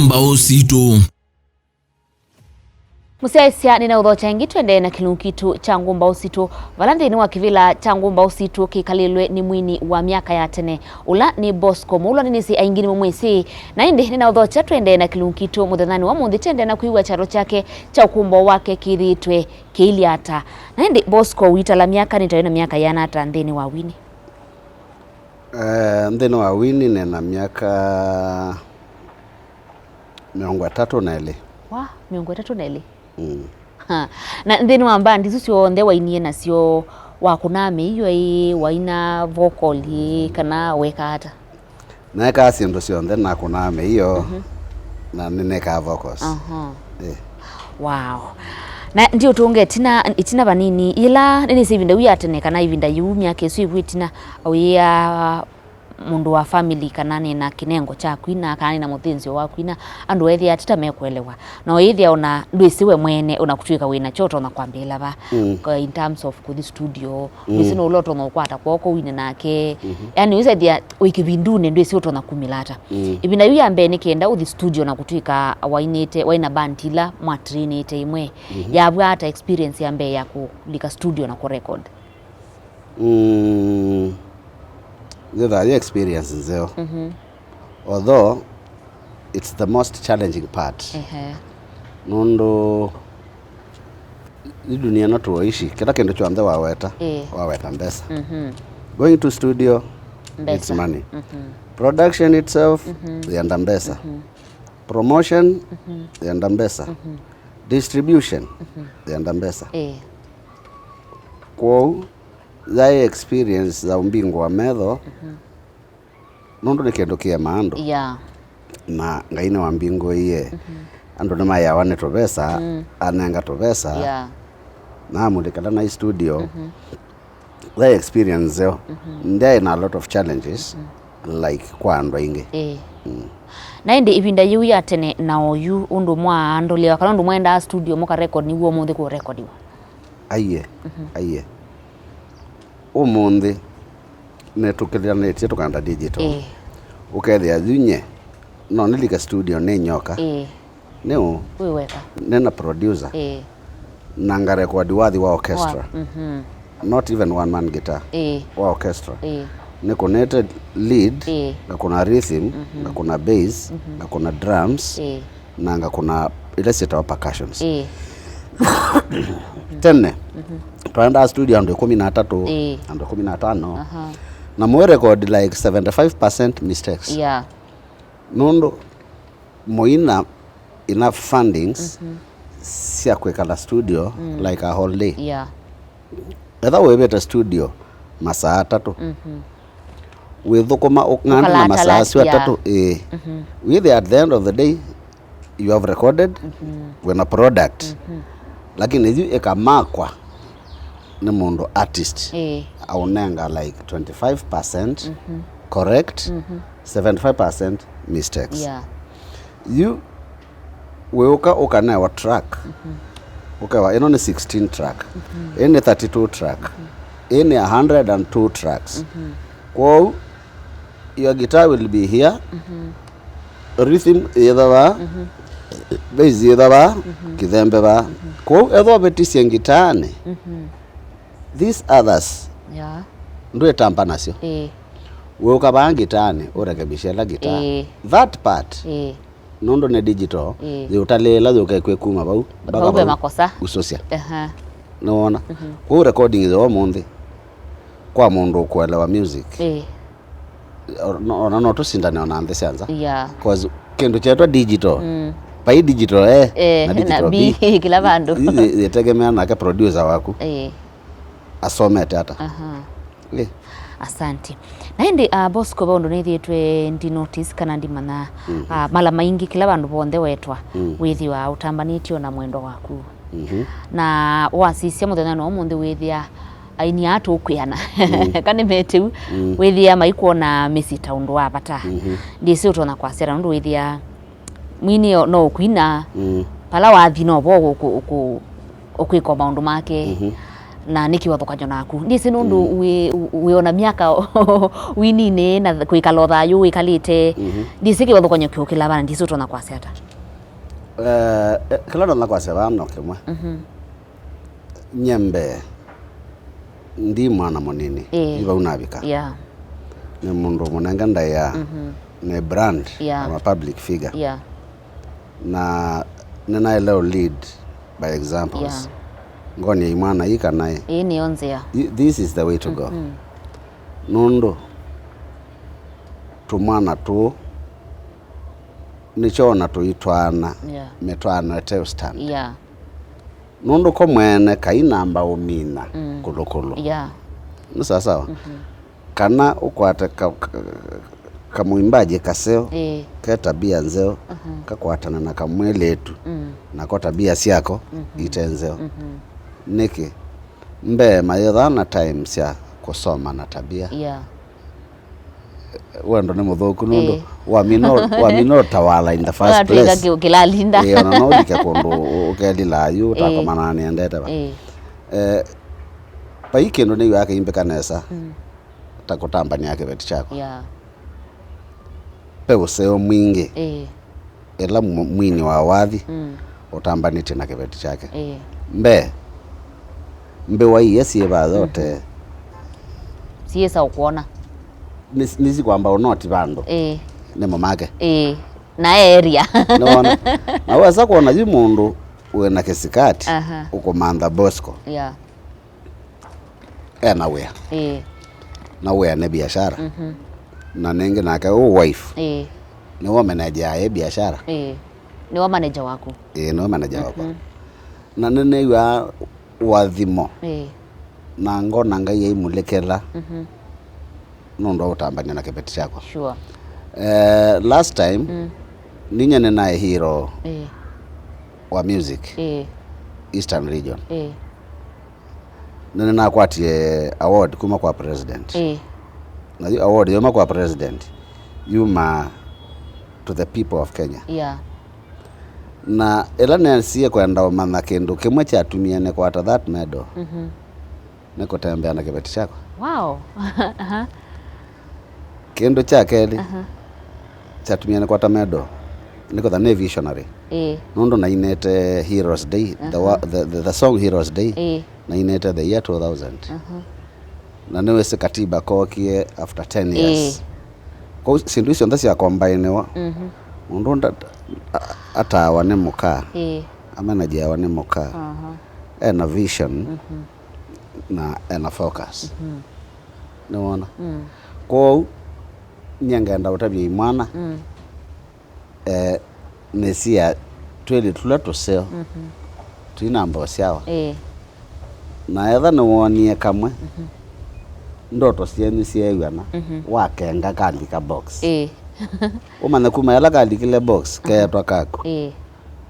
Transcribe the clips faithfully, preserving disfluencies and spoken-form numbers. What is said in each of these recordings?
Mbaũ Sitũ. Mũsyaĩĩsya, nĩnaũthokya ĩngĩ tũendee na kĩlungu kitũ kya Ngũ Mbaũ Sitũ, vala nthĩnĩ wa kĩvĩla kya Ngũ Mbaũ Sitũ kĩkalĩlwe nĩ mwini wa myaka ya tene, ũla nĩ Bosco Mũulwa. Nĩnĩsĩ aingĩ nĩmũmwĩsĩ, na ĩndĩ nĩnaũthokya tũendee na kĩlungu kitũ mũthenyanĩ wa ũmũnthĩ, tũendee na kwĩw'a kyalo kyake kya ũkũmbo wake kĩthĩĩtwe kĩilyĩ ata. Na ĩndĩ Bosco, ũitala myaka, nĩtawe na myaka yĩana ata nthĩnĩ wa wini? Eh, nthĩnĩ wa wini nĩ na myaka mĩongo ĩtatũ na ĩlĩ. Wa, mĩongo ĩtatũ na ĩlĩ? Mm. Ha. Na nthĩnĩ wa mbandi isu syonthe wainie nasyo, wakũnaa mĩio ĩ, waina vocal ĩ, kana wekaa ata? Neekaa syĩndũ syonthe, nakũnaa mĩio, mhm, na nĩnekaa vocals. Aha. Eh. Wow. Na ndiũtũnge ĩtina, ĩtina vanini, yĩla nĩnĩsĩ ĩvinda yu ya tene kana ĩvinda yĩu myaka ĩsu ĩvu ĩtina, ũyĩa mũndũ wa family kana nĩ na kĩnengo kya kwina, kana nĩ na mũthĩnzĩo wa kwina, andũ ethĩa atita mekũelewa. Na ũyĩthĩa ona ndwĩsĩ we mwene, ona kũtw'ĩka wĩ nakyo ũtonya kwambĩĩla va. Mm. Ka-, in terms of kũthi studio, mm, ndwĩsĩ nũũ ũla ũtonya ũkwata kw'oko wine nake. Mhm. Yani, wĩsethĩa wĩ kĩvindunĩ, ndwĩsĩ ũtonya kumĩla ata. Mm. Ĩvinda yu ya mbee nĩ kenda ũthi studio na kũtw'ĩka wainĩte, waina band ila mwatrainĩte ĩmwe. Mhm. Yavw'a ata experience ya mbee ya kũlika studio na kũrecord? Mm, yĩthaa yĩ experience nzeo. Mhm. Although it's the most challenging part. Ehe. Nũndũ ĩ dunia ĩno tũoishi, kĩla kĩndũ kyonthe waweta, ĩĩ, waweta mbesa. Mhm. Going to studio, mbesa, it's money. Mhm. Production itself, mhm, yenda mbesa. Mhm. Promotion, mhm, yenda mbesa. Mhm. Distribution, mhm, yenda mbesa. Ĩĩ. Kwoou, yaĩ experience ya ũmbingũa metho, mhm, nũndũ nĩ kĩndũ kĩemaa andũ. Yeah. Na Ngai nĩwambingũĩie. Mhm. Andũ nĩmaĩawa nĩ tũvesa, mm, anenga tũvesa. Yeah. Namũlĩkala naĩ studio. Mhm. Yaĩ experience nzeo. Mhm. Ndyaĩ na a lot of challenges, mhm, like kwa andũ aingĩ. Ĩĩ. Mm. Na ĩndĩ ĩvinda yĩu ya tene na oyu, ũndũ mwaandũlĩawa kana ũndũ mwaendaa studio mũkarecord nĩw'o ũmũnthĩ kũrekodiwa? Aiee, mhm, aiee. Ũmũnthĩ nĩtũkĩlanĩtye tũkanda digital. Ĩĩ. Ũkethĩa yu nye no nĩlike studio nĩ nyoka. Ĩĩ. Nĩ ũ? Wĩ weka. Nĩ na producer. Ĩĩ. Na ngarekodi wathi wa orchestra. Wa, mhm. Not even one man guitar. Ĩĩ. Wa orchestra. Ĩĩ. Nĩkũnĩte lead, ĩĩ, ngakũna rhythm, mhm, ngakũna bass, mhm, ngakũna drums, ĩĩ, na ngakũna ila syĩtawa percussions. Ĩĩ. Tene, mhm, twaendaa studio andũ ĩkũmi na atatũ, ĩĩ, andũ ĩkũmi na atano, aha, na mũĩ record like seventy-five percent mistakes. Yeah. Nũndũ mũina enough fundings, mhm, sya kwĩkala studio, mm, like a whole day. Yeah. Etha wĩvĩte studio masaa atatũ. Mhm. Wĩthũkũma ũ-, ng'anda na masaa asu atatũ, ĩĩ. Mhm. Wĩthĩa at the end of the day, you have recorded, mhm, wĩna product. Mhm. Lakini yu ĩkamakwa nĩ mũndũ artist, ĩĩ, aũnenga like twenty-five percent, mhm, correct, mhm, seventy-five percent mistakes. Yeah. Yu wĩũka ũkanewa track, mhm, ũkewa ĩno nĩ sixteen track, mhm, ĩĩ nĩ thirty-two track, mhm, ĩĩ nĩ a hundred and two tracks. Mhm. Kwoou your guitar will be here, mhm, rhythm yĩtha vaa, mhm, bass yĩtha vaa, mhm, kĩthembe vaa. Mhm. Kwoou ethwa ũvĩtisye ngitaanĩ, mhm, these others, yeah, ndwĩtamba nasyo. Ĩĩ. Wĩũka vaa ngitaanĩ ũrekebishe ĩla ngitaa. Ĩĩ. That part, ĩĩ, nũndũ nĩ digital, ĩĩ, yĩũtalĩĩla yũke kwĩ kuma vau mpaka vau ve makosa. Usũsya. Aha. Nĩwona? Mhm. Kwoou recording ya ũmũnthĩ kwa mũndũ ũkũelewa music. Ĩĩ. O-, no, ona no tũsindane ona nthĩ sya nza. Yeah. 'Cause kĩndũ kyeetwa digital. Mm. Vai digital A, eh, na digital B. Kĩla vandũ. Ĩ-, ĩ-, yĩtegemea nake producer waku. Ĩĩ. Asomete ata. Aha. Ĩĩ. Asante. Na ĩndĩ, ah, Bosco, ve ũndũ nĩthĩĩtwe ndi notice kana ndimanya, mhm, ah, mala maingĩ kĩla vandũ vonthe wetwa, mm, wĩthĩwa ũtambanĩtye na mwendwa waku. Mhm. Na wasisya mũthenya no ũmũnthĩ wĩthĩa aini aa tũkwĩana. Mm. Kana nĩ metĩu, mm, wĩthĩa maikwona mĩsyĩ ta ũndũ wa vata. Mhm. Ndĩsĩ ũtonya kwasya ta ũndũ wĩthĩa mwini no ũkwina, mm, pala wathi novo ũkũ-, ũkũ-, ũkwĩka maũndũ make. Mhm. Na nĩ kĩvathũkany'o naku. Ndĩsĩ nũndũ wĩ, wĩ ona myaka wininĩ na kwĩkala o thayũ wĩkalĩte. Mhm. Ndĩsĩ kĩvathũkany'o kĩũkĩla vana, ndĩsĩ ũtonya kwasya ata. Eh, eh, kĩla ndonya kwasya vaa no kĩmwe. Mhm. Nyie mbee, ndi mwana mũnini. Ĩĩ. Yu vau navika. Yeah. Nĩ mũndũ mũnenge ndaĩa, mhm, nĩ brand, yeah, I'm a public figure. Yeah. Na nĩnaĩle ũ lead by examples. Yeah. Ngonia imwana ii kana ĩ, ĩĩ nĩyo nzĩa. This is the way to go. Mhm. Nũndũ tũmwana tũũ nĩkyo ona tũitwaana, yeah, mĩtwaano ĩte ũ stand. Yeah. Nũndũ ko mwene kainamba ũmina, mm, kũlũkũlũ. Yeah. Nĩ sawasawa? Mhm. Kana ũkwate ka, ka, kamũimbaji kaseo, ĩĩ, ke tabia nzeo, mhm, kakwatana na kamwĩlĩtu, mm, nako tabia syako, mhm, ite nzeo. Mhm. Nĩkĩ? Mbee mayĩthaa na time sya kũsoma na tabia. Yeah. Wendo nĩ mũthũku nũndũ, ĩĩ, wamina, wamina ũtawala in the first place. Ũnatwĩka kĩ-, kĩlalinda. Ĩĩ, ona no ũlike kũndũ ũ-, ũkelila yu, ĩĩ, ũtakomana nĩendete va. Ĩĩ. Eh, vai kĩndũ nĩw'aa kĩimbĩka nesa, mm, ta kũtambania kĩveti kyakwa. Yeah. Ve ũseo mwingĩ. Ĩĩ. Ĩla mu-, mwini wa wathi, mm, ũtambanĩtye na kĩveti kyake. Ĩĩ. Mbee, mbĩwa iia syĩ vaa yote, mhm, syĩsa ũkwona. Nĩ, nĩsikwamba ũnoti vandũ. Ĩĩ. Nĩmo make. Ĩĩ. Na area. Nĩwona? Na wesa kwona yu mũndũ wĩna kĩsikati, aha, ũkũmantha Bosco. Yeah. Ena wĩa. Ĩĩ. Na wĩa nĩ biashara. Mhm. Na nĩngĩ nake ũ wife. Ĩĩ. Nĩwe manager ya ĩ biashara. Ĩĩ. Nĩwe manager waku. Ĩĩ, nĩwe manager wakwa. Mhm. Na nĩnĩw'aa ũathimo. Ĩĩ. Na ngona Ngai aimũlĩkĩla. Mhm. Nũndũ wa ũtambania na kĩveti kyakwa. Sure. Eh, last time, mm, ninyie nĩnaĩ hero, ĩĩ, wa music, ĩĩ, Eastern Region. Ĩĩ. Na nĩnakwatie award kuma kwa president. Ĩĩ. Na yu award yauma kwa president, yuma to the people of Kenya. Yeah. Na ĩla nesie kwenda ũmanya kĩndũ kĩmwe kyatumie nĩkwata that medal, mhm, nĩ kũtembea na kĩveti kyakwa. Wow. Aha. Kĩndũ kya kelĩ, aha, kyatumie nĩkwata medal nĩ kwĩtha nĩ visionary. Ĩĩ. Nũndũ nainĩte Heroes Day, the wa-, aha, the, the, the song Heroes Day, ĩĩ, nainĩte the year two thousand. Aha. Na nĩwĩsĩ katiba kookie after ten years. Ĩĩ. Kwoou syĩndũ isu syonthe syakombaĩnĩwa, mhm, mũndũ nda-, a-, ataawa nĩ mũka, ĩĩ, amenajiawa nĩ mũka, aha, ena vision, mhm, na ena focus. Mhm. Nĩwona? Mm. Kwoou nyie ngenda ũtavya imwana, mm, eh, nĩsia twĩlĩ tũla tũseo, mhm, twinamba ũsyawa. Ĩĩ. Na etha nĩwoonie kamwe, mhm, ndoto syenyu syeew'ana, mhm, wakenga kalika box. Ĩĩ. Ũmanye kuma ĩla kalikile box, mhm, keetwa kaku. Ĩĩ.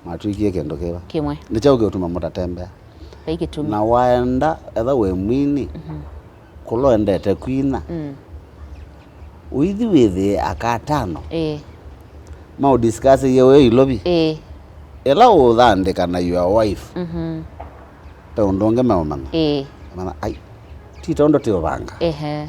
Matwĩkie kĩndũ kĩva. Kĩmwe. Nĩ kyaũ kĩũtuma mũtatembea? Vai kĩtumi. Na waenda, etha wĩ mwini, mhm, kũla ũendete kwina, mm, ũithi wĩthĩe aka atano, ĩĩ, maũdiscussĩie wĩ ilovi. Ĩĩ. Ĩla ũũthandĩka na your wife, mhm, ve ũndũ ũngĩ meũmanya. Ĩĩ. Manya, ai, ti tondũ tĩũvanga. Ehe.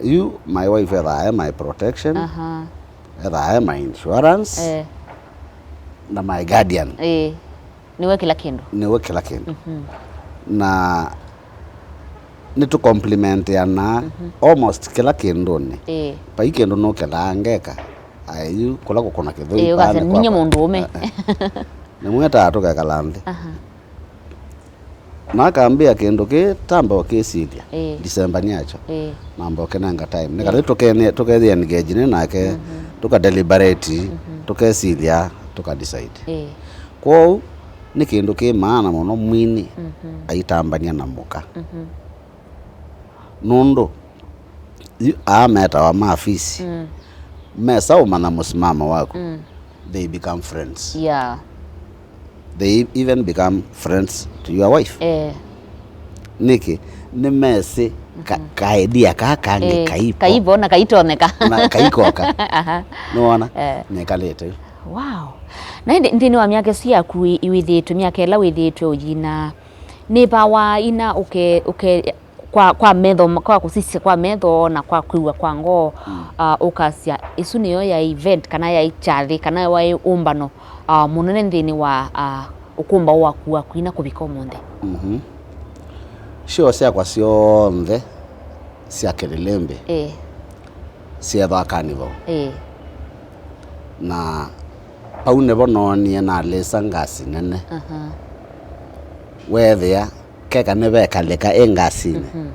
Yu, my wife ethaa e my protection, aha, ethaa e my insurance, eh, na my guardian. Ĩĩ. Nĩwe kĩla kĩndũ. Nĩwe kĩla kĩndũ. Mhm. Na nĩtũcomplimenteanaa, mhm, almost kĩla kĩndũnĩ. Ĩĩ. Vai kĩndũ nũkĩlaa ngeka, ayu kũla kũkũna kĩthũi. Ĩĩ, paa ũkasya, nĩ "Ninyie kwakwa." Mũndũũme. Eh, eh. Nĩmwetaa tũkekala nthĩ. Aha. Na akambĩa kĩndũ kĩĩ, tamba ũkĩsilya. Ĩĩ. December nĩakyo. Ĩĩ. Namba ũkĩnenga time. Nĩ, ĩĩ, kana tũkene-, tũkethĩ engage nĩ nake, mhm, tũka deliberate, mhm, tũkesilya, tũka decide. Ĩĩ. Kwoou, nĩ kĩndũ kĩ maana mũno mwini, mhm, aitambania na mũka. Mhm. Nũndũ, yu-, aa metawa maafisi, mm, mesa ũmanya mũsimamo waku, mm, they become friends. Yeah. They even become friends to your wife. Eh. Nĩkĩ? Nĩmesĩ ka-, mhm, ka idea kaa kangĩ, eh, kaivo. Kaivo na kaitonyeka. Na kaikoka. Aha. Nĩwona? Eh. Nĩkalĩte. Wow. Na ĩndĩ nthĩnĩ wa myaka ĩsu yaku wĩ-, wĩthĩĩtwe, myaka ĩla wĩthĩĩtwe ũyina, Nĩpawa ina ũke, ũke, kwa, kwa metho, kwa kũsisya kwa metho na kwa kwĩw'a kwa ngoo, mm, ah, ũkasya, ĩsu nĩyo yaĩ event, kana yaĩ kyathĩ, kana waĩ ũmbano, ah, mũnene nthĩnĩ wa, ah, ũkũmbaũ waku wa kwina kũvika ũmũnthĩ? Mhm. Show syakwa syonthe sya Kĩlĩlĩmbĩ, ĩĩ, syethwa Carnival. Ĩĩ. Na pau nĩvo noonie nalĩsa ngasi nene. Aha. Weethĩa keka nĩvekalĩka ĩ ngasinĩ, mhm,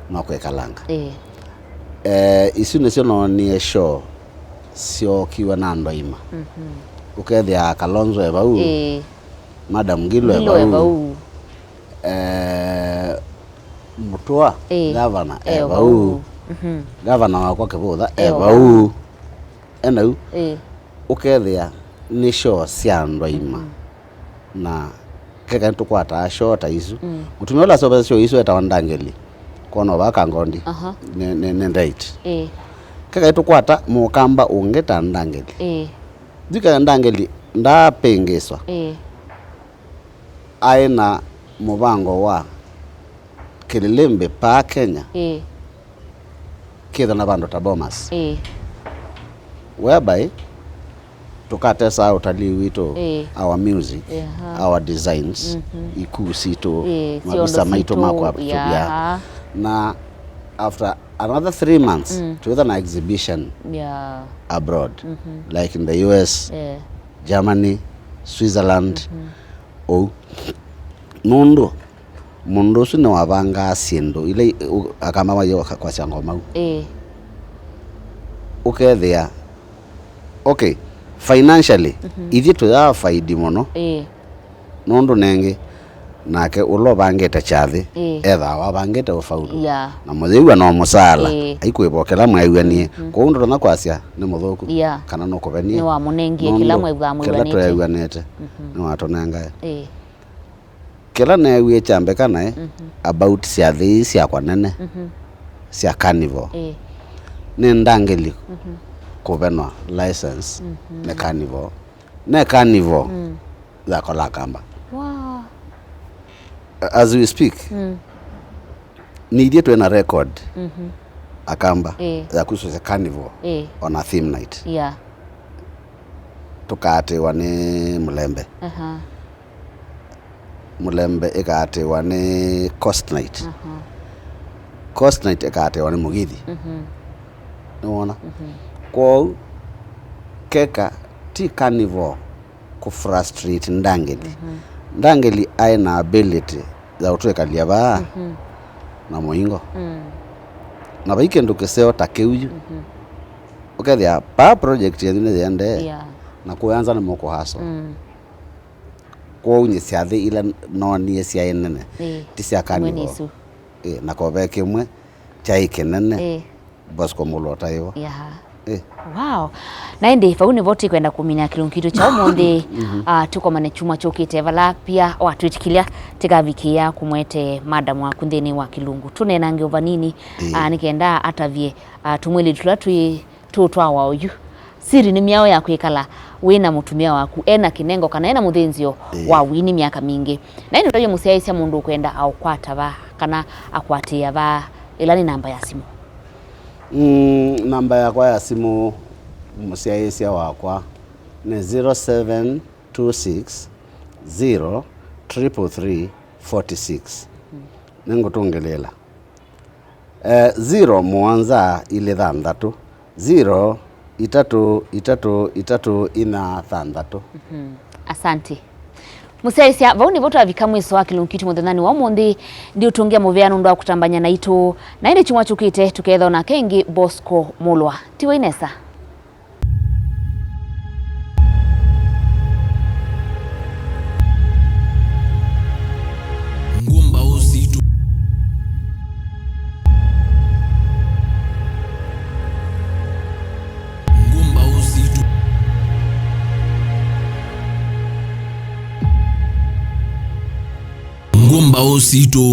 no kwĩkalanga. Ĩĩ. Eh, isu nĩsyo noonie show syookiwe na andũ aima. Mhm. Ũkethĩa Kalonzo e vau, ĩĩ, Madam Ngilu e vau, eh, Mũtũa, ĩĩ, gavana e vau, vau. Mhm. Gavana wakwa Kĩvũtha e vau. Enau, ĩĩ, ũkethĩa nĩ show sya andũ aima. Mhm. Na keka nĩtũkwataa show ta isu. Mm. Mũtumĩa ũla aseũvasya show isu etawa Ndangeli. Kwona ũvaa Kangondi. Aha. Nĩ, nĩ, nĩ ndeit. Ĩĩ. Keka nĩtũkwata mũkamba ũngĩ ta Ndangeli. Ĩĩ. Yu keka Ndangeli ndaapĩngĩswa. Ĩĩ. Aĩ na mũvango wa Kĩlĩlĩmbĩ paa Kenya. Ĩĩ. Kĩthwa na vandũ ta Bomas. Ĩĩ. Whereby tũkatesaa ũtalii witũ, ĩĩ, our music, aha, our designs, mhm, ikuu sitũ, ĩĩ, mavisa maitũ ma kwavĩtũvya. Yeah. Na after another three months, mm, twĩtha na exhibition, yeah, abroad, mhm, like in the U S, yeah, Germany, Switzerland, mhm, ũu. Nũndũ mũndũ ũsu nĩwavangaa syĩndũ ila i-, u-, akamba maie kwasya ngoma u. Ĩĩ. Ũkethĩa, okay, financially, mhm, ithyĩ tũyafaidi mũno. Ĩĩ. Nũndũ nengĩ, nake ũla ũvangĩte kyathĩ, ĩĩ, ethaa wavangĩte ũfaulu. Yeah. Na mũyĩw'a no mũsaala, ĩĩ, aikwĩva o kĩla mwaĩw'anie. Mhm. Kwoou ndũtonya kwasya nĩ mũthũku, yeah, kana nũkũvenie. Nĩwamũnengie kĩla mwaĩw'aa mwĩw'anĩte. Nũndũ kĩla tweew'anĩte, mhm, nĩwatũnengae. Ĩĩ. Kĩla neewie kyambĩka naĩ, mhm, about syathĩ ii syakwa nene, mhm, sya Carnival, ĩĩ, nĩ Ndangeli, mhm, kũvenwa license, mhm, nĩ Carnival. Ne Carnival, mm, ya Kolakamba. Wow. As we speak, mm, nĩ ithyĩ twĩ na record, mhm, Akamba, ĩĩ, ya kusũsya Carnival, ĩĩ, on a theme night. Yeah. Tũkaatĩĩwa nĩ Mũlembe. Aha. Mũlembe ĩkaatĩĩwa nĩ Coast Night. Aha. Coast Night ĩkaatĩĩwa nĩ Mũgithi. Mhm. Nĩwona? Mhm. Kwoou, keka ti Carnival kũ frustrate Ndangeli. Mhm. Ndangeli aĩ na ability ya ũtwĩkalya vaa, mhm, na mũingo. Mm. Na vai kĩndũ kĩseo ta kĩu yu. Mhm. Ũkethĩa paa project yenyu nĩyĩendee, yeah, na kũya nza nĩmũkũhaswa. Mm. Kwoou nyie syathĩ ila noonie syaĩ nene, ĩĩ, ti sya imwe nĩ Carnival, isu. Ĩĩ, na kove kĩmwe kyaĩ kĩnene, ĩĩ, Bosco Mũlwa ũtaĩwa. Yaha. Ĩĩ. Wow. Na ĩndĩ vau nĩvo tĩkwenda kũmina kĩlungu kitũ kya ũmũnthĩ. Mhm. Ah, tũkomane kyumwa kyũkĩte vala pia watwĩtĩkĩlya tĩkavikĩĩa kũmwete madam waku nthĩnĩ wa kĩlungu. Tũneenange o vanini, ĩĩ, ah, nĩ kenda atavye, ah, tũmwĩlĩtu tũla twĩ tũũtwawa oyu. Siri nĩ myaũ ya kwĩkala wĩ na mũtumĩa waku e na kĩnengo kana e na mũthĩnzĩo, ĩĩ, wa wini myaka mingĩ? Na ĩndĩ ũtavye mũsyaĩĩsya mũndũ ũkwenda aũkwata va kana akwatĩĩa va, ĩla nĩ namba ya simũ. Mm, namba yakwa ya simũ, mũsyaĩĩsya wakwa, nĩ zero seven two six zero triple three forty six. Mm. Nĩngũtũngĩlĩĩla. Eh, zero mũonza ilĩ thanthatũ, zero itatũ itatũ itatũ inya thanthatũ. Mhm. Asante. Mũsyaĩĩsya, vau nĩvo twavika mwiso wa kĩlungu kitũ mũthenyanĩ wa ũmũnthĩ. Ndiũtũngĩa mũvea nũndũ wa kũtambany'a naitũ. Na ĩndĩ kyumwa kyũkĩte, tũkeethwa nake ĩngĩ Bosco Mũlwa. Tiwai nesa. Ngũmbaũ sitũ. Ngũmbaũ sitũ. Ngũmbaũ sitũ.